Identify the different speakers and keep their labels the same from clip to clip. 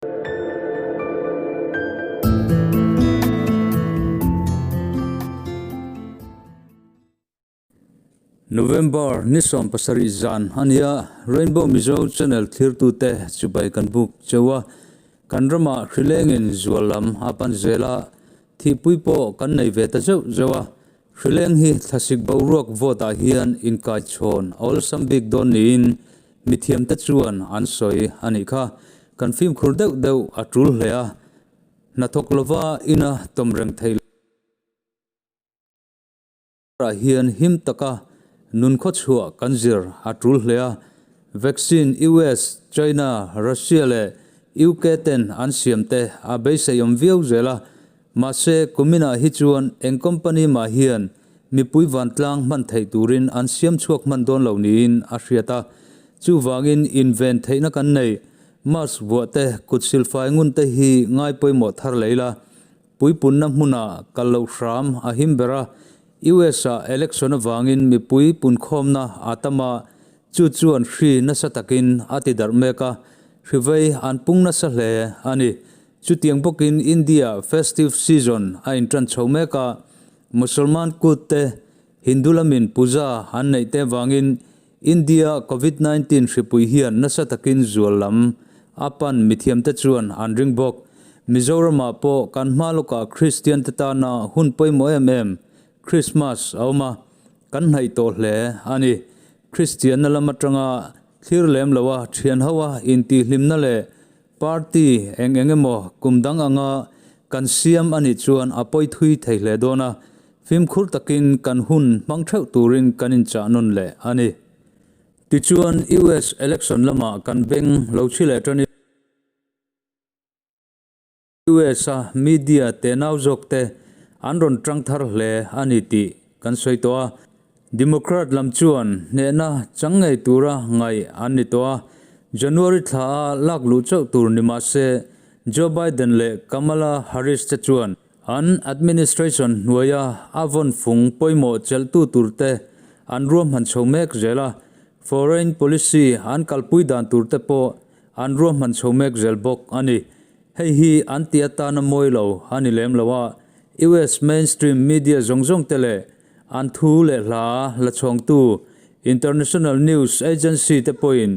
Speaker 1: November ni 17 zan a ni a, Rainbow Mizo channel thlirtute chibai kan buk cheu a, kan ramah hrilengin zual lam a pan zel a, thihpui pawh kan nei ve ta zeuh zeuh a, hrileng hi thlasik boruak vote ah hian inkaichhawn a awlsam bik dawn niin mithiamte chuan an sawi a nih kha. Kan fimkhur deuh deuh a tul hle a, hnathawk lova ina tawm reng thei lo. Ah hian him taka nun khawchhuah kan zir a tul hle a, vaccine US, China, Russia leh UK ten an siam te a beiseiawm viau zel a, mahse kuminah hi chuan eng company mah hian mipui vantlang hman theih turin an siam chhuak hman dawn lo niin a hriat a, chuvangin inven theihna kan nei mask vuah te kut silfai ngun te hi ngai pawimawh thar leh ila. Puipunna hmuna kal loh hram a him ber a, US-ah election avangin mipui punkhawmna a tam a, chu chuan hri nasa takin a ti darh mek a, hri vei an pung nasa hle a ni. Chutiang bawkin India festive season a intan chho mek a, Musalman kut te, Hindu lamin puja an neih te vangin India Covid 19 hripui hian nasa takin zual lam a pan mithiamte chuan an ring bawk. Mizoramah pawh kan hma lawkah Kristian te tana hun pawimawh em em Krismas a awm a, kan hnaih tawh hle a ni. Kristianna lam atanga thlir lem loa thian ho a intihhlimna leh party eng eng emaw kum dang anga kan siam a nih chuan a pawi thui thei hle dawn a, fimkhur takin kan hun hmang theuh turin kan inchah nawn leh a ni. Tichuan US election lamah kan beng lo chhi leh tan in US a media tenau zawk te an rawn tang thar hle a ni tih kan sawi tawh a. Democrat lam chuan hnehna chang ngei tura ngaih an ni tawh a, January thla a lak luh chauh tur ni mah se Joe Biden leh Kamala Harris te chuan an administration hnuaia a vawn fung pawimawh chelhtu tur te an ruahman chho mek zel a, foreign policy an kalpui dan tur te pawh an ruahman chho mek zel bawk a ni. Hei hi an ti atana mawi lo a ni lem lo a, US mainstream media zawng zawng te leh an thu leh hla la chhawngtu international news agency te pawhin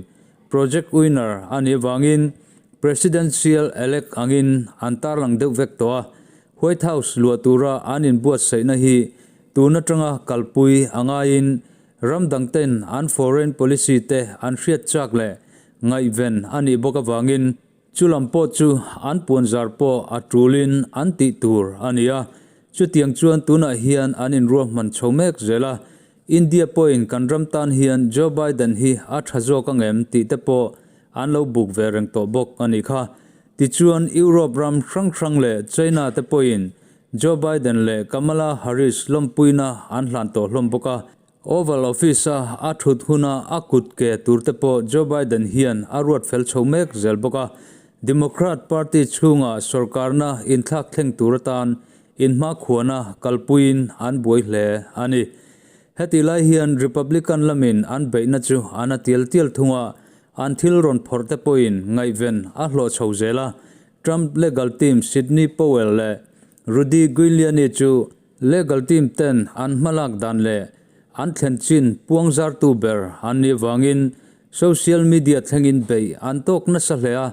Speaker 1: project winner a nih avangin presidential elect angin an tarlang deuh vek tawh a. White House luah tura an inbuatsaihna hi tun atanga kalpui a ngaiin ram dangten an foreign policy te an hriat chak leh ngaihven a nih bawk avangin Chu lam pawh chu an puanzar pawh a tulin an tih tur a ni a, chutiang chuan tunah hian an inruahman chho mek zel a, India pawhin kan ram tan hian Joe Biden hi a tha zawk angem tih te pawh an lo buk ve reng tawh bawk a nih kha. Tichuan Europe ram hrang hrang leh China te pawhin Joe Biden leh Kamala Harris lawmpuina an hlan tawh hlawm bawk a, Oval Office-a a thut huna a kut ke turte pawh Joe Biden hian a ruat fel chho mek zel bawk a. Democrat Party chhunga sorkarna inthlak thleng tur atan inhmakhuana kalpuiin an buai hle a ni. Hetih lai hian Republican lamin an beihna chu an a tial tial thung a, an thil rawn phawrh te pawhin ngaihven a hlawh chho zel a. Trump legal team Sidney Powell leh Rudy Giuliani chu Legal team ten an hmalak dan leh an thlen chin puang zartu ber an nih avangin social media thlengin beih an tawk nasa hle a,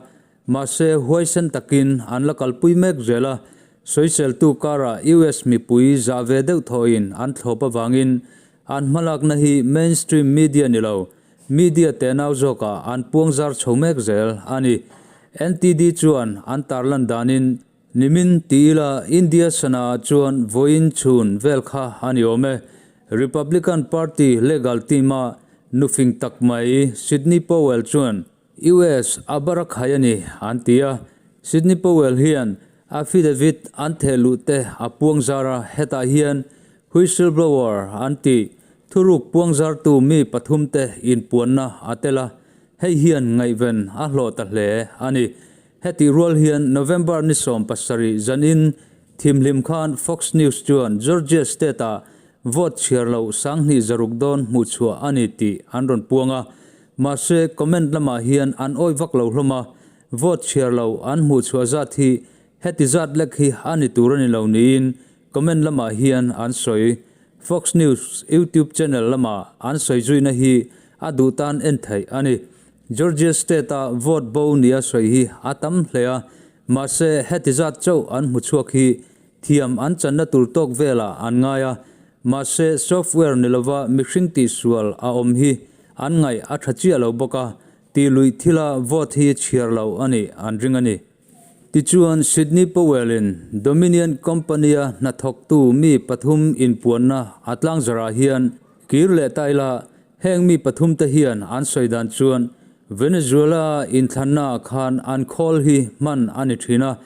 Speaker 1: mahse huaisen takin an la kalpui mek zel a, sawiseltu karah US mipui zah ve deuh thawhin an thlawp avangin an hmalakna hi mainstream media ni lo, media tenau zawkah an puang zar chho mek zel a ni. NTD chuan an tarlan danin Nimin ti ila India sana chuan vawiin chhun vel kha a ni awm e. Republican Party legal team-a nufing tak mai Sidney Powell chuan US a barakhai a ni an ti a. Sidney Powell hian affidavit an theh luh te a puang zar a, hetah hian whistleblower an tih thuruk puang zartu mi pathum te inpuanna a tel a, hei hian ngaihven a hlawh ta hle a ni. Hetih rual hian November ni 17 zanin thimhlim khan Fox News chuan Georgia state-ah vote chhiar loh 2600 dawn hmuhchhuah a ni tih an rawn puang a. Mahse, comment lamah hian an awih vak lo hlawm a. vote chhiar lo an hmuh chhuah zat hi heti zat lek hi a ni tur a ni lo niin comment lamah hian an sawi. Fox News YouTube channel lama an sawi zuina hi a duh tan en theih a ni. Georgia state-a vote bo nia sawi hi a tam hle a, mahse heti zat chauh an hmu chhuak hi thiam an channa tur tawk velah an ngai a, mahse software ni lova mihring tihsual a awm hi an ngaih a tha chiah lo bawk a, tih luih thila vote hi chhiar lo a nih an ring a ni. Tichuan Sidney Powell-in Dominion Company-a hnathawktu mi pathum inpuanna a tlangzarah hian kir leh ta ila, heng mi pathumte hian an sawi dan chuan Venezuela-a inthlannaah khan an khawl hi hman a ni thin a,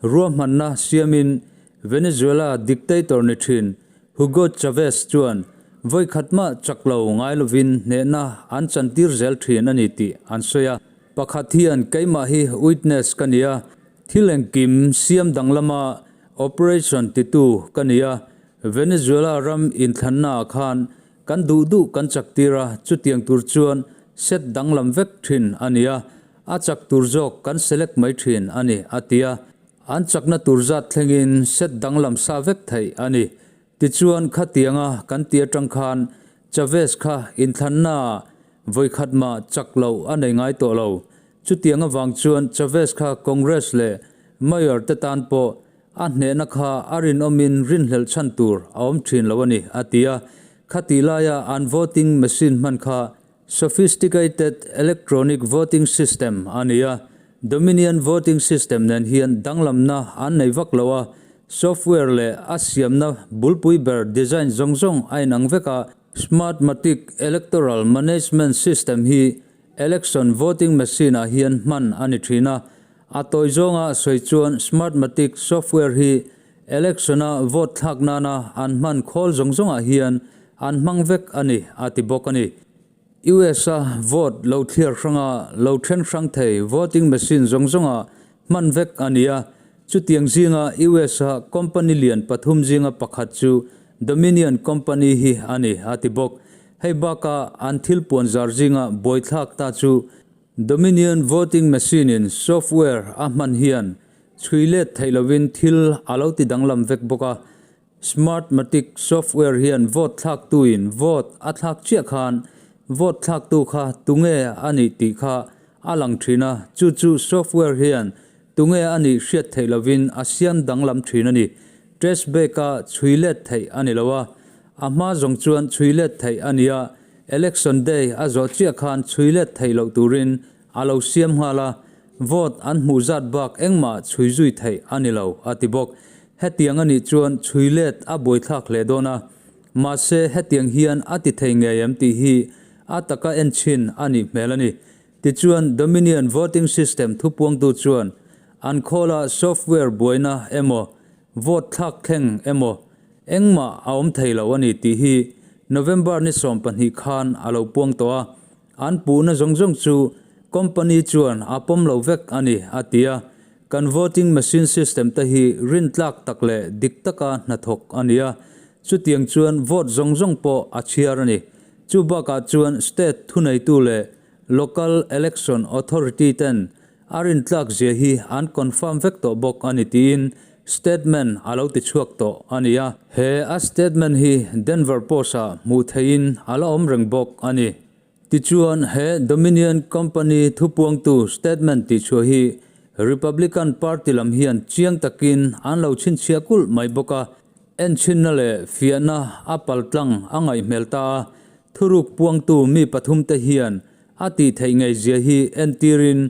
Speaker 1: Ruahmanna siamin Venezuela dictator ni thin Hugo Chavez chuan vawi khat mah chak lo ngai lovin hnehna an chantir zel thin a ni tih an sawi a. Pakhat hian keimah hi witness ka ni a, thil engkim siam danglama operation titu ka ni a, Venezuela ram inthlannaah khan kan duh duh kan chaktir a, chutiang tur chuan set danglam vek thin a ni a, A chak tur zawk kan select mai thin a ni, a ti a. An chakna tur zat thlengin set danglam sa vek theih a ni. Tichuan khatianga kan ti atang khan Chavez kha inthlannaah vawikhat mah chak loh a nei ngai tawh lo. Chutiang avang chuan Chavez kha Congress leh Mayor te tan pawh a hnehna kha a rinawmin rinhlelh chhan tur a awm thin lo a ni, a ti a. Khatih laia an voting machine hman kha Sophisticated Electronic Voting System a ni a, Dominion Voting System nen hian danglamna an nei vak lo a, software leh a siamna bulpui ber design zawng zawng a inang vek a. Smartmatic Electoral Management System hi election voting machine-ah hian hman a ni thin a, a tawi zawnga sawi chuan Smartmatic software hi election-a vote thlak nana an hman khawl zawng zawngah hian an hmang vek a ni, a ti bawk a ni. US-a vote lo thliar hranga lo then hrang thei voting machine zawng zawngah hman vek a ni a, chutiang zinga US-a company lian pathum zinga pakhat chu Dominion Company hi a ni, a ti bawk. Hei baka an thil puanzar zinga buaithlak ta chu Dominion voting machine-in software a hman hian chhui let theih lovin thil a lo ti danglam vek bawk a. Smartmatic software hian vote thlaktuin vote a thlak chiah khan vote thlaktu kha tunge a nih tih kha a lang thin a, chu chu software hian tunge a nih hriat theih lovin a siam danglam thin a ni. Traceback-a chhui let theih a ni lo a, a hma zawng chuan chhui let theih a ni a, Election day a zawh chiah khan chhui let theih loh turin a lo siam nghal a, vote an hmuh zat bak engmah chhui zui theih a ni lo, a ti bawk. Hetiang a nih chuan chhui let a buaithlak hle dawn a, mahse hetiang hian a ti thei ngei em tih hi a taka en chhin a nih hmel a ni. Tichuan Dominion voting system thupuangtu chuan an khawla software buaina emaw vote thlak thleng emaw Engmah a awm thei lo a ni tih hi November ni 12 khan a lo puang tawh a, an puhna zawng zawng chu company chuan a pawm lo vek a ni, a ti a. Kan voting machine system te hi rintlak tak leh dik taka hnathawk a ni a, chutiang chuan vote zawng zawng pawh a chhiar a ni. Chu bakah chuan state thuneitu leh local election authority ten A rintlak zia hi an confirm vek tawh bawk a ni tiin statement a lo ti chhuak tawh a ni a. He a statement hi Denver Post-ah hmuh theihin a la awm reng bawk a ni. Tichuan he Dominion Company thupuangtu statement tihchhuah hi Republican Party lam hian chiang takin an lo chhinchhiah kulh mai bawk a, enchhinna leh fiahna a paltlang a ngaih hmel ta a, thuruk puangtu mi pathumte hian A tih theih ngei zia hi entirin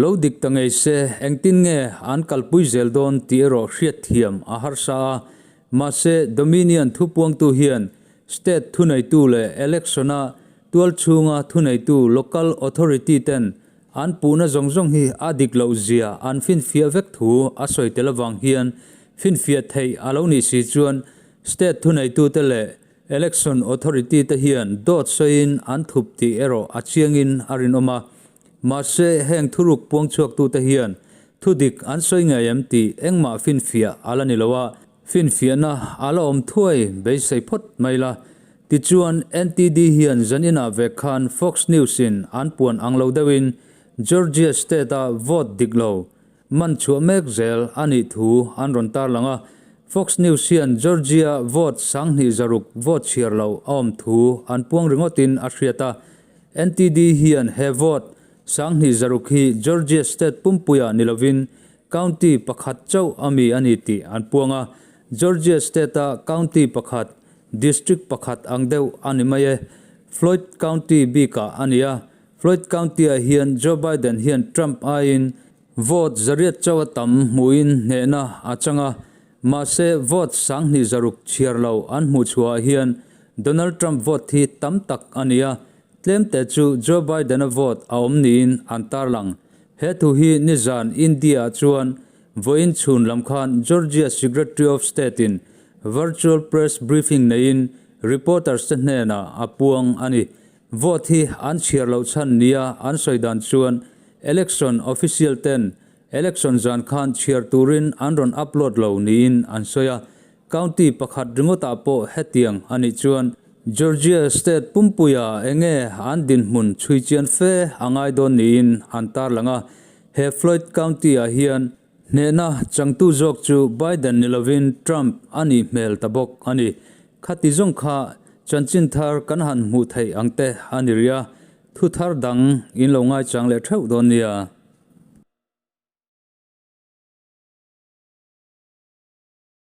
Speaker 1: lo dik ta ngei se engtin nge an kalpui zel dawn tih erawh hriat thiam a harsa a. Mahse Dominion thupuangtu hian state thuneitu leh election-a tualchhunga thuneitu local authority ten an puhna zawng zawng hi a dik loh zia an finfiah vek thu a sawi tel avang hian finfiah theih a lo nih si chuan state thuneitute leh Election Authority te hian dawt sawiin an thup tih erawh a chiangin a rinawm a. Mahse, heng thuruk puangchhuaktute hian thudik an sawi ngei em tih engmah finfiah a la ni lo a, finfiahna a la awm thuai beisei phawt mai la. Tichuan, NTD hian zaninah vek khan Fox News-in an puan ang lo deuhin. Georgia state-a vote dik lo man chhuah mek zel a nih thu an rawn tarlang a. Fox News hian Georgia vote 2600 vote chhiar loh a awm thu an puang ringawtin a hriat a. NTD hian he vote 2600 hi Georgia state pumpuiah ni lovin county pakhat chauh a mi a ni tih an puang a. Georgia state-a county pakhat, district pakhat ang deuh a ni mai e. Floyd County bikah a ni a. Floyd County-ah hian Joe Biden hian Trump aiin vote zariat chauh a tam hmuhin hnehna a chang a, mahse vote 2600 chhiar lo an hmuh chhuahah hian Donald Trump vote hi tam tak a ni a, tlemte chu Joe Biden-a vote a awm niin an tarlang. He thu hi nizan India-ah chuan vawiin chhun lam khan Georgia Secretary of State-in virtual press briefing neiin reporters te hnenah a puang a ni. Vote hi an chhiar loh chhan nia an sawi dan chuan election official ten election zan khan chhiar turin an rawn upload lo niin an sawi a. County pakhat ringawtah pawh hetiang a nih chuan Georgia state pumpuia enge an dinhmun chhui chian fe a ngai dawn niin an tarlang a. He Floyd County-ah hian Hnehna changtu zawk chu Biden ni lovin Trump a nih hmel ta bawk a ni. Khati zawng kha chanchin thar kan han hmuh theih ang te a ni rih a, thu thar dang in lo ngaichang leh theuh dawn nia.